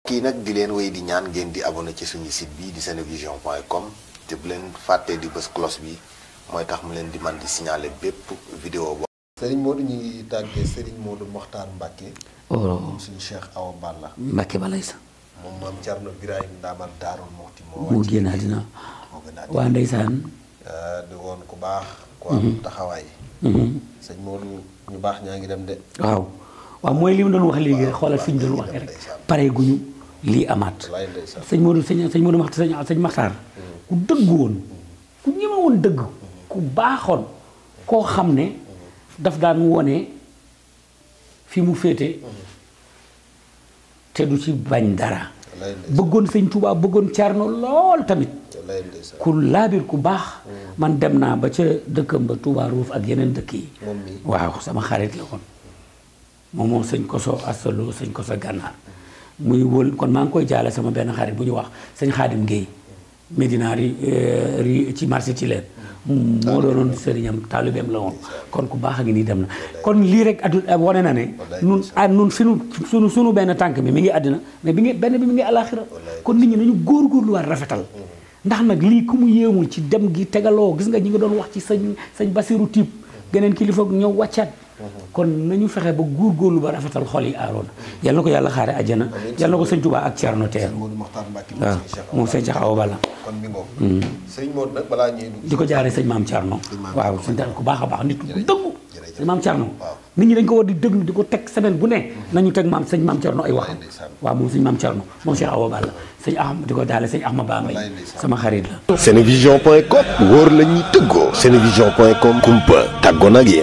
kii nag di leen wéy di ñaan ngeen di abonné ci suñu site bi di senevision.com te bu leen fàttee di bës cloche bi mooy tax mu leen di man di signaler bépp vidéo bo Serigne Modou ñu ngi tàggee Serigne Modou Mokhtar Mbacké moom suñu Cheikh Awa Balla Mbacké balay sa moom maam Thierno Birahim Ndamal Daarul Muxti moo génn àddina waa ndeysaan di woon ku baax ku am taxawaay sëñ Modou ñu baax ñaa ngi dem de waaw mooy li mu doon wax léegi rek xoolal fi ñu doon waxee rek pare guñu lii amaat sëñ Modou Maxtaar sëñ Maxtaar ku dëgg woon ku ñeme woon dëgg ku baaxoon koo xam ne daf daan wone fi mu féete te du ci bañ dara bëggoon sëñ Tuubaa bëggoon Cerno lool tamit ku laabir ku baax man dem naa ba ca dëkkam ba Tuubaa Ruuf ak yeneen dëkk yi waaw sama xarit la kon moom sëñ Koso Asalo sëñ Koso Gànnaar muy wël kon maa ngi koy jaale sama benn xarit bu ñu wax sëñ Xaadim Guèye Médina ri ci marché ci leen moo doonoon sëriñam taalibeem la woon kon ku baax a ngi nii dem na kon lii rek addu wane na ne nun fi sunu benn tànk bi mi ngi àddina mais benn bi mi ngi àlaxira kon nit ñi nañu góorgóorlu war rafetal ndax nag lii ku mu yéemul ci dem gi tegaloo gis nga ñi nga doon wax ci sëñ Basiru Tiib geneen kilifa ñëw wàccaat kon nañu fexe ba góorgóorlu ba rafetal xol yi aaroon yal na ko yàlla xaare àjjana yal na ko sëñ Tuubaa ak Cerno teer waaw moom sëñ Cheikh Awa Balla kon mi ngoog sëñ Modou nag balaa ñuy dugg di ko jaaree sëñ Maam Cerno waaw sëñ ku baax a baax nit ku dëggu sëñ Maam Cerno nit ñi dañ ko war di déglu di ko teg semaine bu ne nañu teg sëñ Maam Cerno ay waxam waaw moom sëñ Maam Cerno moom Cheikh Awa Balla sëñ Ahmad di ko daale sëñ Ahmad Ba Mbay sama xarit la senevision.com wóor la ñuy tëggoo senevision.com kumpa tàggoo nag yéen